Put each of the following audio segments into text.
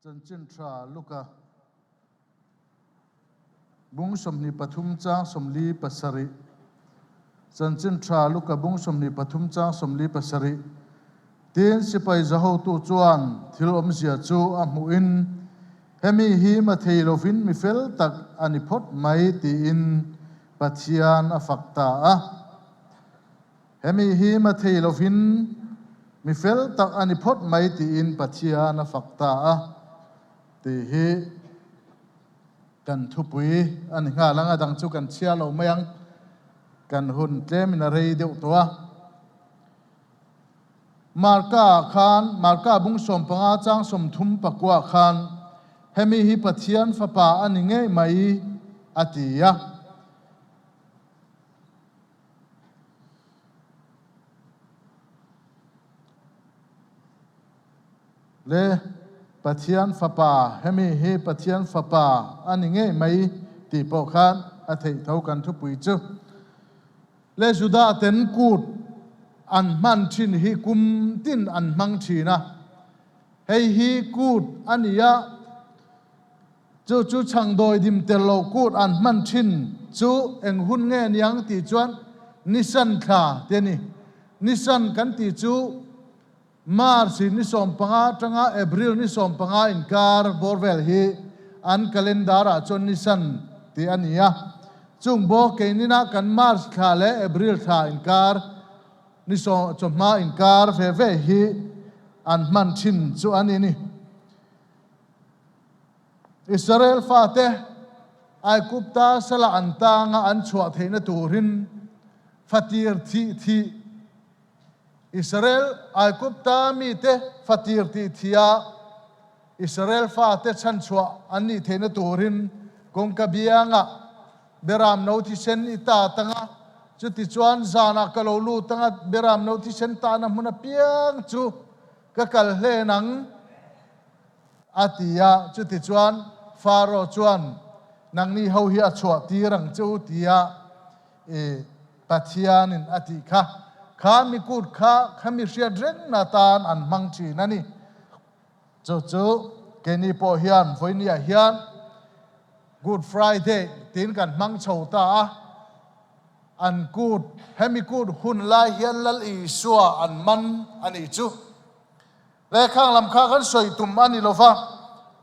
Chanchin tha Luka bung 23 chang 47. Chanchin tha Luka bung 23 chang 47. Tin, sipai zahotu chuan thil awmzia chu a hmuhin, Hemi hi ma thei lovin mi fel tak a ni phawt mai tiin Pathian a fak ta a. Hemi hi ma thei lovin mi fel tak a ni phawt mai tiin Pathian a fak ta a tih hi kan thupui a ni nghal ang. A dang chu kan chhiar lo mai ang, kan hun tlemin a rei deuh tawh a. Marka khan, Marka bung 15 chang 34 khan, Hemi hi Pathian Fapa a ni ngei mai a ti a. Le Pathian Fapa, hemi hi Pathian Fapa a ni ngei mai tih pawh khan a theih tho kan thupui chu. Le Juda ten kut an hman thin hi kum tin an hmang thin a, hei hi kut a ni a, Chu chu chhangdawi dim tel lo kut an hman thin chu eng hun nge niang tih chuan Nisan thla te a ni. Nisan kan tih chu March ni 15 atanga April ni 15 inkar bawr vel hi an calendar ah chuan Nisan tih a ni a. Chung bawk keinina kan March thla leh April thla inkar ni chawhma inkar ve ve hi an hman thin chu a ni ni. Israel fate Aigupta sala an tanga an chhuah theihna turin fatir thih thih Israel Aigupta mite fatir tih thih a Israel fate chhanchhuah an nih theihna turin kawngka biangah Beram no thisen i ta tanga, chutichuan zanah ka lo lut anga Beram no thisen tahna hmun apiang chu ka kal hlen ang. A ti a, chutichuan Pharaoh chuan, Nangni ho hi a chhuah tir ang che u, tia i Pathianin a tih kha. Kha mi kut kha kha mi hriat rengna atan an hmang thin a ni. Chu chu keini pawh hian vawinia hian Good Friday tiin kan hmang chho ta a. An kut, hemi kut hun lai hian Lal Isua an man a nih chu. Lehkhang lam kha kan sawi tum a ni lo va,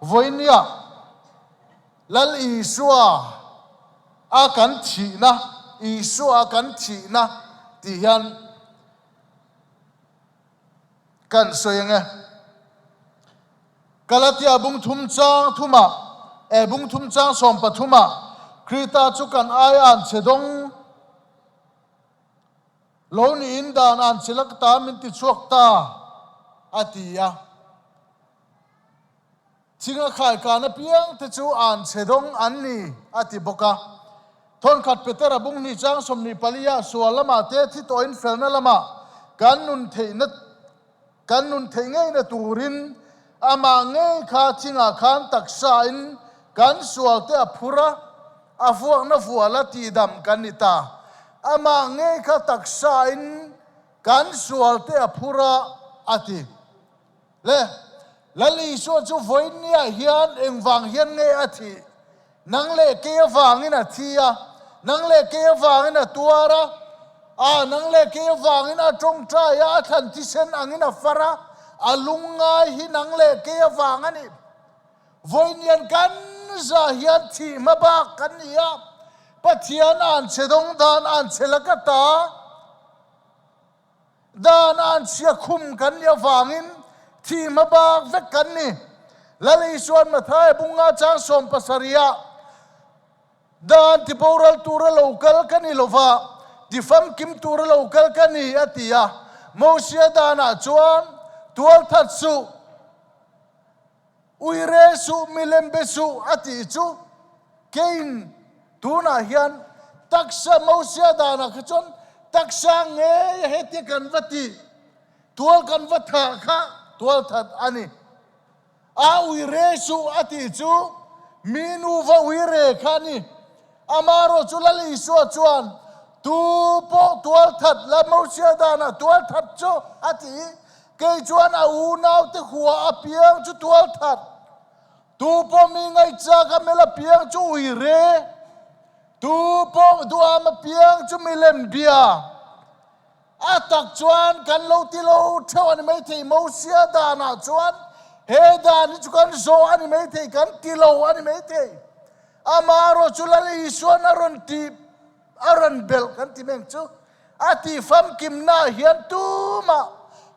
vawinia Lal Isua a kan thihna, Isua a kan thihna tih hian kan sawi ang e. Galatia bung thum chang thumah, e bung thum chang 13ah, Krita chu kan aia an che dawng. Lo niin dan an chilak ta min ti chhuak ta, a ti a. Thing a khaikan apiang te chu an chhe dawng an ni, a ti bawk a. Thawnkhat Petera bung hnih chang 24 ah sual lamah te thi tawhin felna lamah kan nun theihna kan nun theih ngeina turin amah ngei kha thingah khan taksa in kan sual te a phur a, a vuakna vual a tihdam kan ni ta. Amah ngei kha taksa in kan sual te a phur a, a ti. Le, Lal Isua chu vawinia hian engvang hian nge a thih? Nang leh kei avangin a thi a, nang leh kei avangin a tuar a, a, nang leh kei avangin a tawngtai a, a thlan thisen angin a far a, a lungngai hi nang leh kei avang a ni. Vawiinian kan za hian thih hma bak kan ni a, Pathian an che dawng dan an che la ka ta. Dan an chhia khum kan nih avangin thi hma bak vek kan ni. Lal Isuan Mathaia bunga chang 70ah, Dan ti boral tura lo kal ka ni lova, ti famkim tura lo kal ka ni, a ti a. Mosia danah chuan tualthat suh, uire suh, milem be suh a tih chu keiin tunah hian taksa Mosia danah kha chuan taksa ngei a hetia kan va tih, tual kan va thah kha tualthat a ni. A uire suh a tih chu mi nu va uire kha a ni. Amaherawh chu Lal Isua chuan tu pawh tualthat la Mosia danah tualthat chu a ti. Kei chuan a unaute hua apiang chu tualthat. Tu pawh mi ngaihchak a mel apiang chu ui re, tu pawh duham apiang chu milem bia. A tak chuan kan lo ti lo theuh a ni maithei, Mosia danah chuan he dan hi chu kan zawh a ni maithei, kan ti lo a ni maithei. Amaherawh chu Lal Isua'n a rawn tih, a rawn belh kan ti meng chu, a tih famkimnaah hian tumah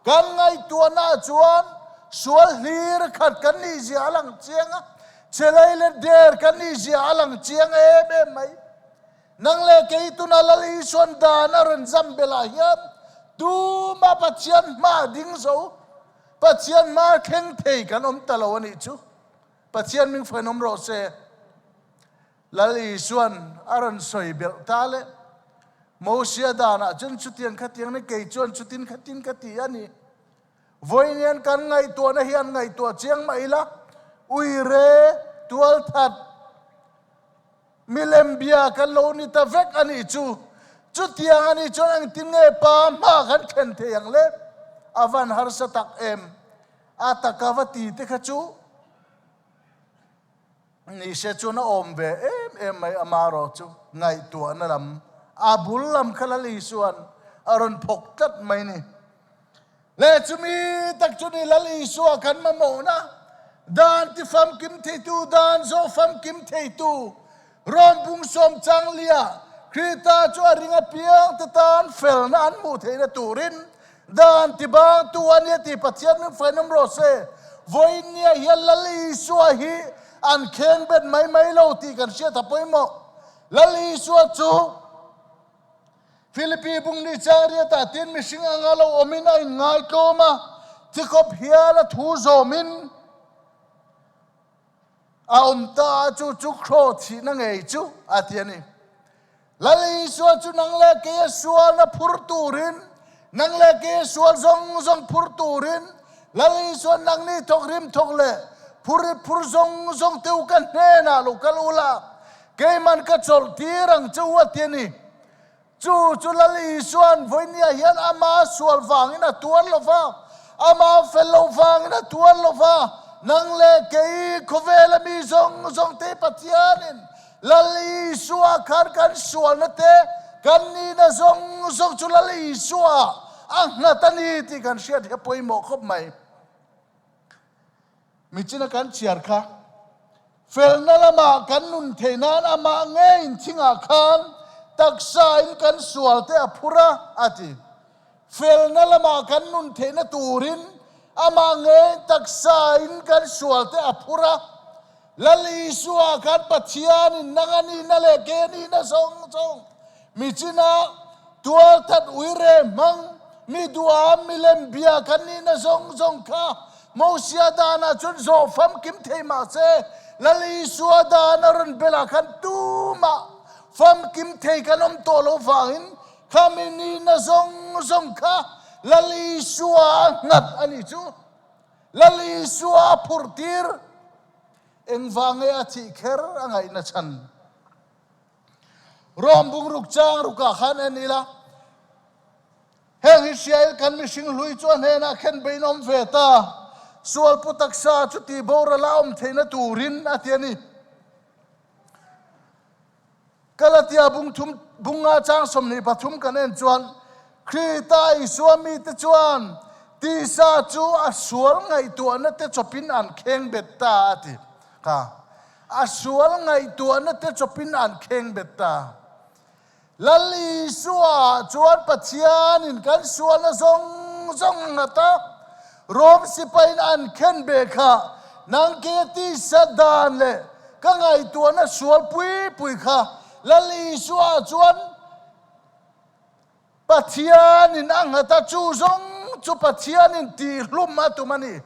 kan ngaihtuahnaah chuan sual hlir khat kan nihzia a lang chiang a, chelei leh der kan nihzia a lang chiang em em mai. Nang leh kei tuna Lal Isuan dan a rawn zam belh ah hian tuma Pathian hma ding zo, Pathian hma thleng thei kan awm ta lo a nih chu. Pathian min fain awm rawh se. Lal Isuan a rawn sawi belh ta le. Mosia danah chuan chutiang khatiang ni kei chuan chutin khatin ka ti a ni. Vawiin kan ngaihtuahna hi an ngaihtuah chiang mah ila, uire, tualthat, Milem bia kan lo ni ta vek a nih chu. Chutiang a nih chuan engtin nge pa hma kan thlen thei ang le? A van harsa tak em? A taka va ti te kha chu ni se chuan a awm ve em em mai amarawh chu ngaihtuahna lam a bul lam kha Lal Isua'n a rawn phawk tlat mai ni. Le chumi tak chu ni Lal Isua kan mamawhna, dan ti famkim theitu, dan zawh famkim theitu, Rom bung sawm chang lia Krita chu a ring apiang te tan felna an hmuh theihna turin dan ti bangtu a nia tih Pathian min fainawm rawh se. Vawiin nia hian Lal Isua hi an khengbet mai mai lo tih kan hriat a pawimawh. Lal Isua chu. Philippi bung ni chang riatah tin mihring anga lo awmin a inngai tlawm a, thikhawp hial a thu zawmin a awm ta a, chu chu kraw thihna ngei chu a ti a ni. Lal Isua chu nang leh kei a sualna phur turin, nang leh kei a sual zawng zawng phur turin, Lal Isua nang ni thawk rim thawk leh phur i phur zawng zawng te u ka hnenah lo kal ula, Keiman ka chawlh tir ang che u a ti a ni. Chu chu Lal Isua'n vawinia hian ama sual vangin a tuar lo va, ama fel loh vangin a tuar lo va, nang leh kei khawvela mi zawng zawng te Pathianin Lal Isua khan kan sualna te kan nihna zawng zawng chu Lal Isua a nghat a ni tih kan hriat hi a pawimawh khawp mai. Michina kan chhiar kha felna lamah kan nun theih nan amah ngeiin thingah khan taksa in kan sual te a phur a, a ti. Felna lamah kan nun theihna turin amah ngeiin taksa in kan sual te a phur a. Lal Isua khan Pathianin nang a nihna leh ke a nihna zawng zawng michina tualthat uire hmang mi duham milem bia kan nihna zawng zawng kha Mosia danah chuan zawh famkim thei mah se Lal Isua dan a rawn belah khan tumah famkim thei kan awm tawh lo vangin kha mi nihna zawng zawng kha Lal Isua a nghat a nih chu. Lal Isua a phurh tir, engvang nge a thih kher a ngaihna chhan? Rom bungruk chang rukah khan en ila, heng hi hriail kan mihring hlui chu a hnenah khen bein awm ve ta, sualpu taksa chu tihboral a awm theihna turin a ti a ni. Galatia bung thum bunga chang 23 kan en chuan Krita Isua mite chuan tisa chu a sual ngaihtuahna te chawpin an kheng bet ta a ti. Kha a sual ngaihtuahna te chawpin an kheng bet ta. Lal Isua chuan Pathianin kan sualna zawng zawng a nghat a, Rom sipaiin an khen be kha nang ke tisa dan leh Ka ngaihtuahna sual pui pui kha Lal Isua chuan Pathianin a nghat a, chu zawng chu Pathianin tihhlum a tum a ni.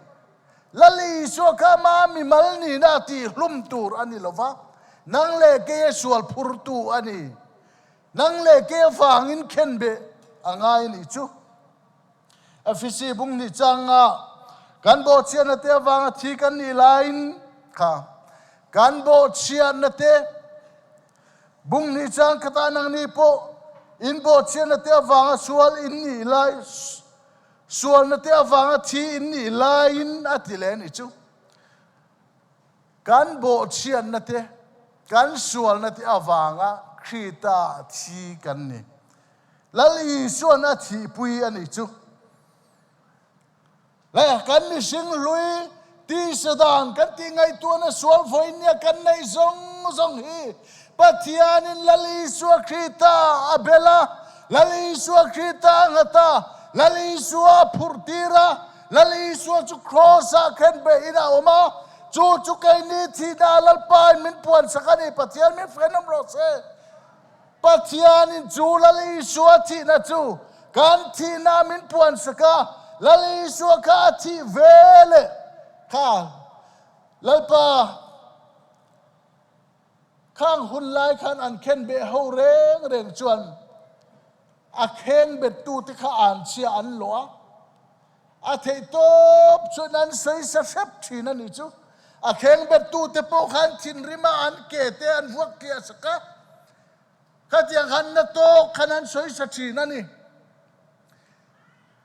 Lal Isua kha ama mimal nihna a tihhlum tur a ni lo va, nang leh kei a sual phurtu a ni. Nang leh kei avangin khenbeh a ngai a nih chu. Efesi bung hnih changa kan bawhchhiatna te avanga thi kan nih laiin kha kan bawhchhiatna te bung hnih chang khatah nangni pawh in bawhchhiatna te avanga sual in nih lai sualna te avanga thi in nih laiin a ti leh a nih chu. Kan bawhchhiatna te, kan sualna te avanga Krita thi kan ni. Lal Isuan a thihpui a nih chu. Le kan mihring hlui tisa dan kan tih ngaihtuahna sual vawinia kan neih zawng zawng hi Pathianin Lal Isua Krita a bel a, Lal Isua Krita a nghat a, Lal Isua a phurh tir a, Lal Isua chu Kraws-ah khen behin a awm a, chu chu keini thihna Lalpain min puansak a ni, Pathian min frenawm rawh se. Pathianin chu Lal Isua thihna chu kan thihna min puansak a, Lal Isua kha a thih ve leh kha Lalpa khang hun lai khan an khenbeh ho reng reng chuan a khengbettu te kha an chhia an lawh a, A theih tawp chuan an sawi sa hrep thin a nih chu. A khengbettu te pawh khan thinrim a an ke te an vuak tliah sak a, khatiang khan na tawk khan an sawi sa thin a ni.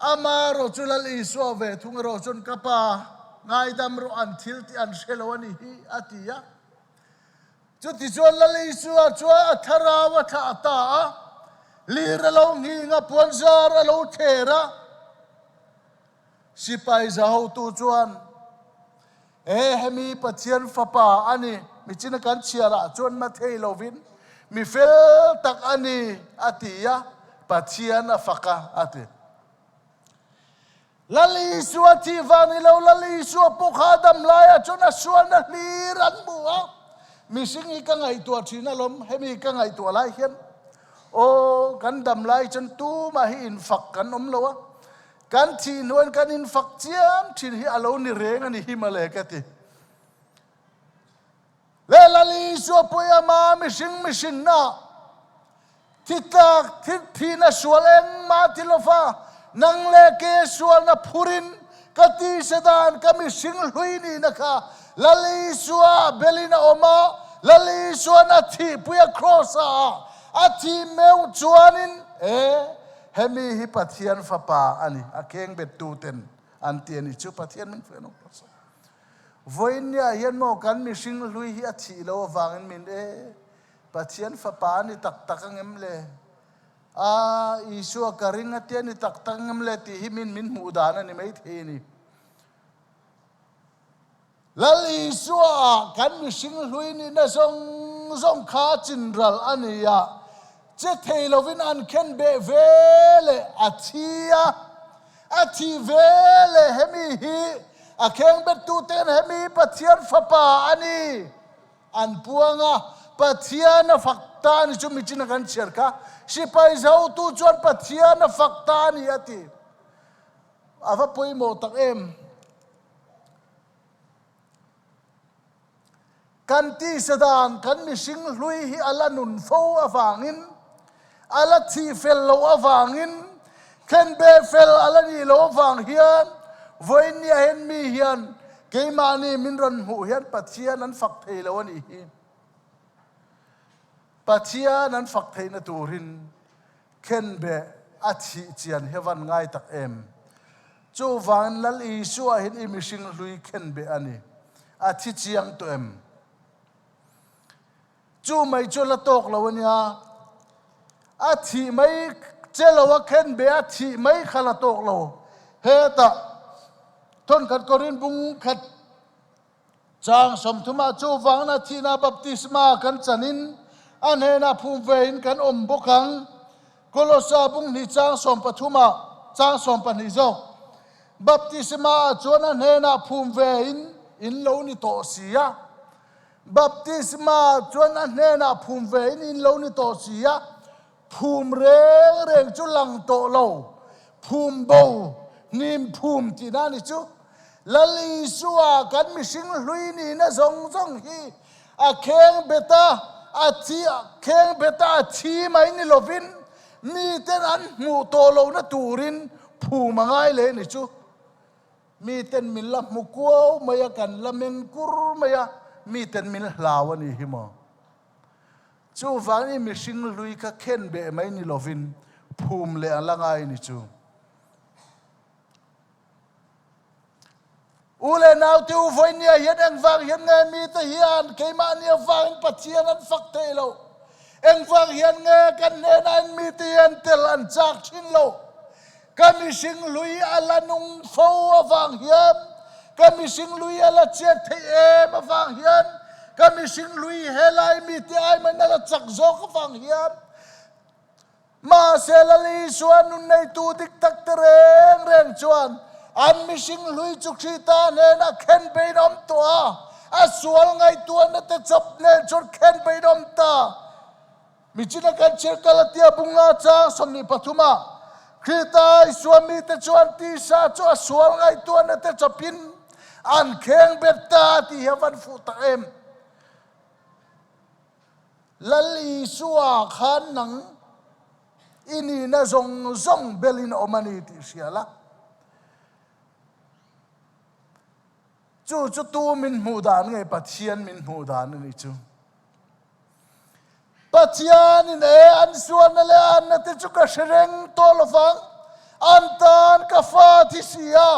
Ama erawh chu Lal Isua ve thung erawh chuan ka pa ngaidam rawh an thil tih an hre lo a ni hi a ti a. Chutichuan Lal Isua chuan a thlarau a thlah ta a, lir a lo nghing a, puanzar a lo thler a. Sipai zahotu chuan, E, hemi Pathian Fapa a ni, michina kan chhiarah chuan ma thei lovin mi fel tak a ni, a ti a, Pathian a fak a, a ti. Lal Isua thih vang ni lo, Lal Isua pawh kha a dam laiah chuan a sualna hlir an hmu a. Mihring hi ka ngaihtuah thin alawm, hemi ka ngaihtuah lai hian aw kan dam lai chuan tumah hi infak kan awm lo a, kan thih hnuaiin kan infak chiam thin hi a lo ni reng a ni hi mawle ka ti. Le Lal Isua pawh ama mihring mihrinna thi tlak thi thihna sual engmah ti lova nang le ke sualna phurin ka tisa dan ka mihring hlui nihna kha Lal Isua belin a awm a, Lal Isuan a thihpui a kraws ah a thih meuh chuanin e hemi hi Pathian fapa a ni a khengbet tuten an ti a ni chu Pathian min hruai nawk tawh. Vawiinniah hian maw kan mihring hlui hi a thih lo avangin min e, Pathian fapa a ni tak tak angem le? A, Isua ka ring a tia ni tak tak angem le tih hi min min hmuh dan a ni maithei a ni. Lal Isua ah kan mihring hlui nihna zawng zawng kha a chinral a ni a, che thei lovin an khen beh ve leh a thi a. A thi ve leh hemi hi a khengbettu ten hemi Pathian fapa a ni an puang a, Pathian a fak ta a ni chu michin a kan chhiar kha. Sipai zotu chuan Pathian a fak ta a ni a ti. A va pawimawh tak em. Kan tisa dan kan mihring hlui hi a la nun fo avangin, a la thih fel loh avangin, thlenbeh fel a la nih loh avang hian vawiinniah hian mi hian keimahni min rawn hmuh hian Pathian an fak thei lo a nih hi. Pathian an fak theihna turin Khenbeh a thih chian hi van ngai tak em? Chuvangin Lal Isua hian i mihring hlui khenbeh a ni. A thi chiang tawh em? Chu mai chu la tawk lo a nia. A thih mai che lo a khenbeh a thih mai kha la tawk lo. Hetah thawnkhat Korin bung khat Chang sawmthumah chuvangna thihna baptisma kan chanin a hnenah phum vein kan awm bawk ang. Kolosa bunghnih chang sawmpathumah chang sawmpahnih zawk baptisma ah chuan a hnenah phum vein in lo ni tawh si a. Baptisma ah chuan a hnenah phum vein in lo ni tawh si a. Phum reng reng chu lang tawh lo, phum bo, hnim phum tihna a ni chu. Lal Isua kan mihring hlui nihna zawng zawng hi a kheng bet a, a thi kheng bet a, a thi mai ni lovin miten an hmuh tawh lohna turin phum a ngai leh ni chu. Miten min la hmu kuau mai a, kan la meng kur mai a, miten min hlau a ni hi maw? Chuvangin mihring hlui kha khen beh mai ni lovin phum leh a la ngai ni chu. U leh naute u vawinia hian engvang hian nge mite hian keimahni avangin Pathian an fak thei lo? Engvang hian nge kan hnenah in mite hian tel an chak thin lo? Ka mihring hlui a la nung fo avang hian, ka mihring hlui a la chet theih em avang hian, ka mihring hlui helai mite ai man a la chak zawk avang hian, Mahse Lal Isua nun neitu dik tak te reng reng chuan an mihring hlui chu Krista hnenah khen bein awm tawh a, a sual ngaihtuahna te chawp nen chuan khen bein awm ta. Michina kan chhiar Galatia bunga chang 23 ah Krista Isua mite chuan tisa chu a sual ngaihtuahna te chawpin an kheng bet ta tih hi a van fuh tak em. Lal Isua khan nang i nihna zawng zawng belin a awm a ni tih hria la. Chu chu tu min hmuh dan nge Pathian min hmuh dan a ni chu. Pathianin e an sualna leh anna te chu ka hre reng tawh lo vang, an tan ka fa thi si a,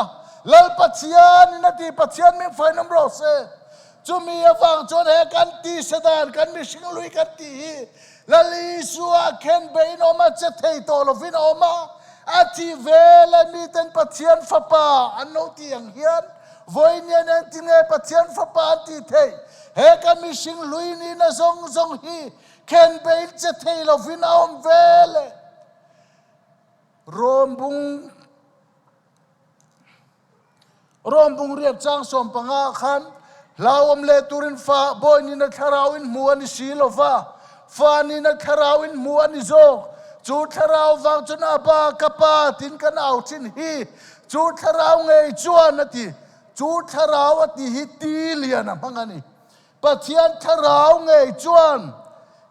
Lal Pathianin a ti, Pathian min fainawm rawh se. Chumi avang chuan he kan tisa dan, kan mihring lui kan tih hi Lal Isua khen bein awm a, che thei tawh lovin a awm a, a thih vel e miten Pathian Fapa an lo tih ang hian vawiin engtinge Pathian Fapa an tih theih? He kan mihring lui nihna zawng zawng hi khen bein che thei lovin a awm vel e. Rom bung. Rom bungriat chang 15 khan hlauhawm leh turin fa bawi nina thlarau in hmu a ni si lo va, fa nina thlarau in hmu a ni zawk. Chu thlarau vang chuan Abba, ka pa tiin kan au thin hi. Chu thlarau ngei chuan a ti. Chu thlarau a ti hi ti lian a hmang a ni. Pathian thlarau ngei chuan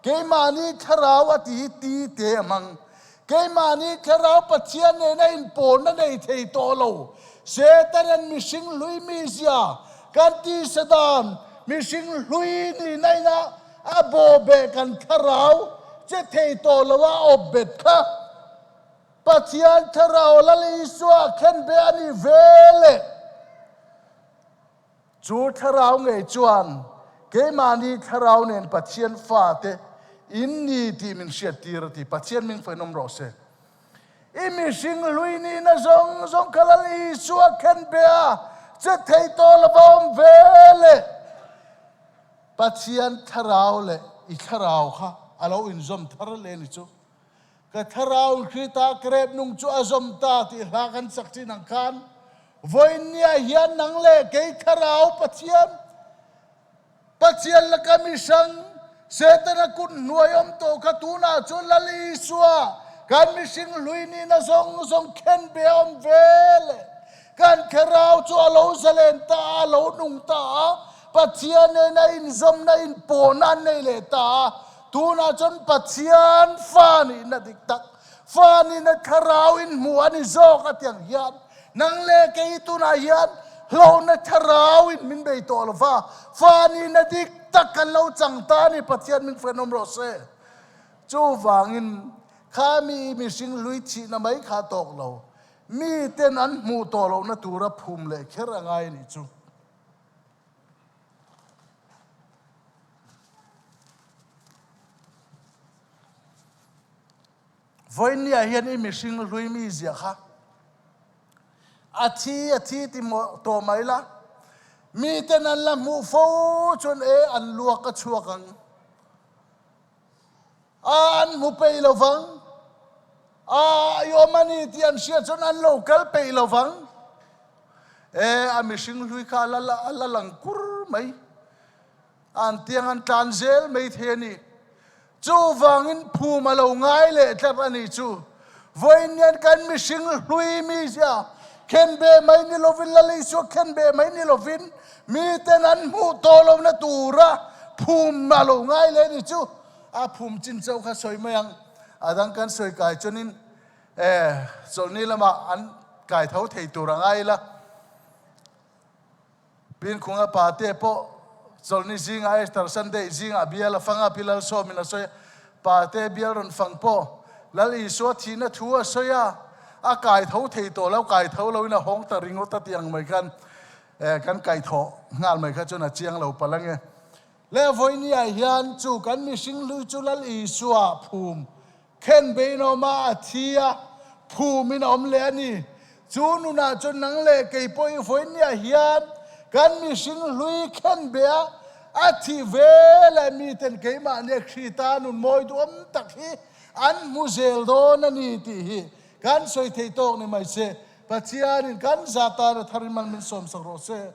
keimahni thlarau a ti hi ti te a hmang. Keimahni thlarau Pathian nena inpawlna nei thei tawh lo. Setanan mihring hlui mizia kan tisa dan mihring hlui nihna ina a bawhbeh kan thlarau che thei tawh lo a awp bet kha Pathian thlarau Lal Isua khenbe a ni ve leh. Chu thlarau ngei chuan keimahni thlarau nen Pathian fate in ni tih min hriattir a ti. Pathian min fainawm rawh se. I mihring hlui nihna zawng zawng kha Lal Isua khen be a, che thei tawh lo va awm ve le. Pathian thlarau leh i thlarau kha a lo inzawm thar le ni chu. Ka thlarau Krita ka rep nung chu a zawm ta tih hla kan sak thin ang khan vawiinnia hian nang leh kei thlarau Pathian, Pathian laka mi hrang, Setana kut hnuai awm tawh kha tunah chuan Lal Isua kan mihring hlui nihna zawng zawng khen be a awm ve le. Kan thlarau chu a lo zalen ta a, a lo nung ta a, Pathian nena inzawmna inpawhna an nei leh ta a. Tunah chuan Pathian fa nihna dik tak, fa nihna thlarau in hmuh a ni zawk a tiang hian nang leh kei tunah hian hlauhna thlarau in min bei tawh lo va, fa nihna dik tak kan lo chang ta a ni, Pathian min fenawm rawh se. Chuvangin kha mi mihring hlui thihna mai kha tawk lo, miten an hmuh tawh lohna tura phum leh kher a ngai a nih chu. Vawinia hian i mihring hlui mi zia kha a thi a thi ti tawh mai la, miten an la hmuh fo chuan e an luak a chhuak ang. A an hmu peih lo vang. A i awm a ni tih an hriat chuan an lo kal peih lo vang. E a mihring hlui kha a la a la lang kur mai. An tiang an tlan zel mai thei a ni. Chuvangin phum a lo ngai leh tlat a ni chu. Vawiin hian kan mihring hlui mizia khenbeh mai ni lovin, Lal Isua khenbeh mai ni lovin, miten an hmuh tawh lohna tura phum a lo ngai leh a ni chu. A phum chin chauh kha sawi mai ang. A dang kan sawi kai chuanin eh chawlhni lamah an kai tho thei tur a ngai ila. Pinkhunga pate pawh chawlhni zingah Easter Sunday zingah bial a fang a, Pi Lalsawmin a sawi a, pate bial rawn fang pawh Lal Isua thihna thu a sawi a, a kai tho thei tawh lo, kai tho loin a hawng ta ringawt a tih ang mai khan. Kan kaihthawh nghal mai kha chuan a chiang lo palh ange. Le vawinia hian chu kan mihring hlui chu Lal Isua phum khen bein a awm a, a thi a, phumin a awm leh a ni. Chu nunah chuan nang leh kei pawh i vawinia hian kan mihring hlui khen be a, a thih ve leh miten keimahnia Krita nun mawi duhawm tak hi an hmu zel dawn a ni tih hi kan sawi thei tawk ni mai se. Pathianin kan za tan a thar in man min sawmsak rawh se.